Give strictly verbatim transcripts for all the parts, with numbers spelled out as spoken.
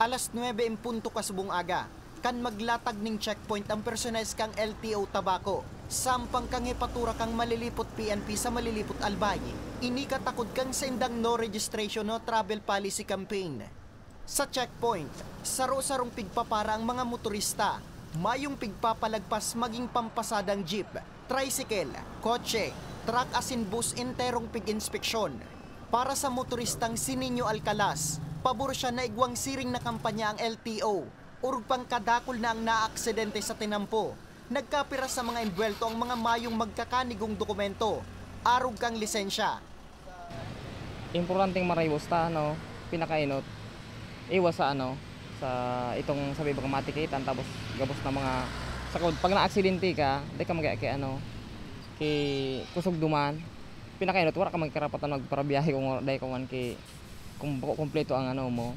Alas nuebe en punto kasubong aga, kan maglatag ning checkpoint ang personahes kan L T O Tabaco, sampang kan hepatura kan Malilipot P N P sa Malilipot, Albay. Ini katakod kan saindang no registration, no travel policy campaign. Sa checkpoint, saro-sarong pigpapara ang mga motorista. Mayong pigpapalagpas magin pampasadang jeep, tricycle, kotse, truck asin bus enterong pig-inspeksyon. Para sa motoristang si Nino Alcalas, pabor siya na igwang siring na kampanya ang L T O, orog pang kadakul na ang naaksidente sa tinampo. Nagkapira sa mga embwelto ang mga mayong magkakanigong dokumento, arog kan lisensya. Importanteng maribos ta, ano, pinakainot, iwas sa, ano, sa itong sabi baga matikitan, tapos gabos na mga sakod. Pag naaksidente ka, di ka mag ki ano, ki kusog duman. Pinakainot, wala ka magkarapatan magparabiyahe kung wala dahil kuman ki kung bako kompleto ang ano mo.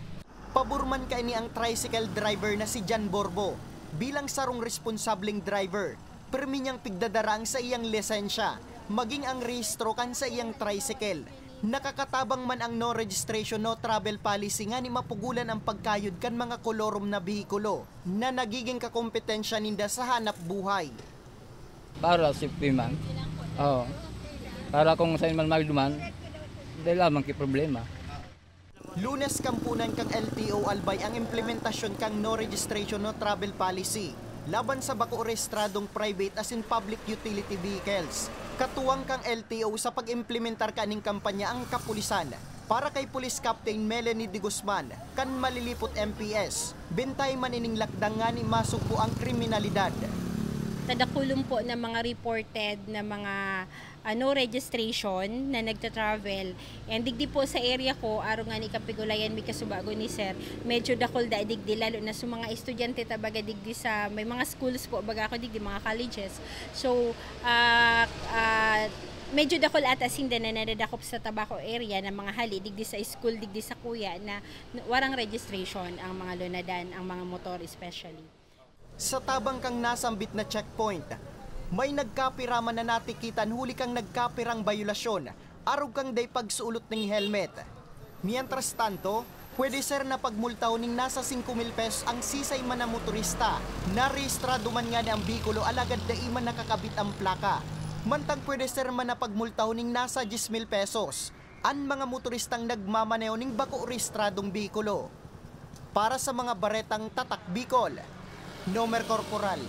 Pabor man kaini ang tricycle driver na si Jan Borbo. Bilang sarong responsableng driver, permi niyang pigdadara ang saiyang lisensya, maging ang rehistro kan saiyang tricycle. Nakakatabang man ang no registration, no travel policy ngani mapugulan ang pagkayod kan mga kolorom na behikulo na nagiging kakompetensya ninda sa hanap buhay. Para safety man. Oo. Para kung saan man magduman, dahil lamang ki problema. Lunes kampunan kan L T O Albay ang implementasyon kan no registration, no travel policy laban sa bako rehistradong private asin public utility vehicles. Katuwang kan L T O sa pag-implementar kaning kampanya ang kapulisan. Para kay Police Captain Melanie de Guzman, kan Malilipot M P S, bintay man ining lakdang ngani masugpo ang kriminalidad. Tadakulon po na mga reported na mga ano, registration na nagta-travel. And digdi po sa area ko, arog ngani kan pigulayan mi kasubago ni sir, medyo dakul da digdi, lalo na sa mga estudyante ta baga digdi sa, may mga schools po baga ako digdi, mga colleges. So, ah, ah, medyo dakul ata sinda na nadadakop sa Tabaco area na mga hali digdi sa school, digdi sa kuya na warang registration ang mga lunadan, ang mga motor especially. Sa tabang kan nasambit na checkpoint, may nagkapira man na natikitan huli kan nagkapirang bayolasyon, arog kan dai pagsuolot nin helmet. Mientras tanto, pwede ser na pagmultahon nin nasa singko mil pesos ang sisay man na motorista na rehistrado man ngani ang behikulo alagad dai man nakakabit an plaka. Mantang pwede ser man na pagmultahon nin nasa dyes mil pesos an mga motoristang nagmamaneho nin bako rehistradong behikulo. Para sa mga baretang Tatak Bicol, Nomer Corporal.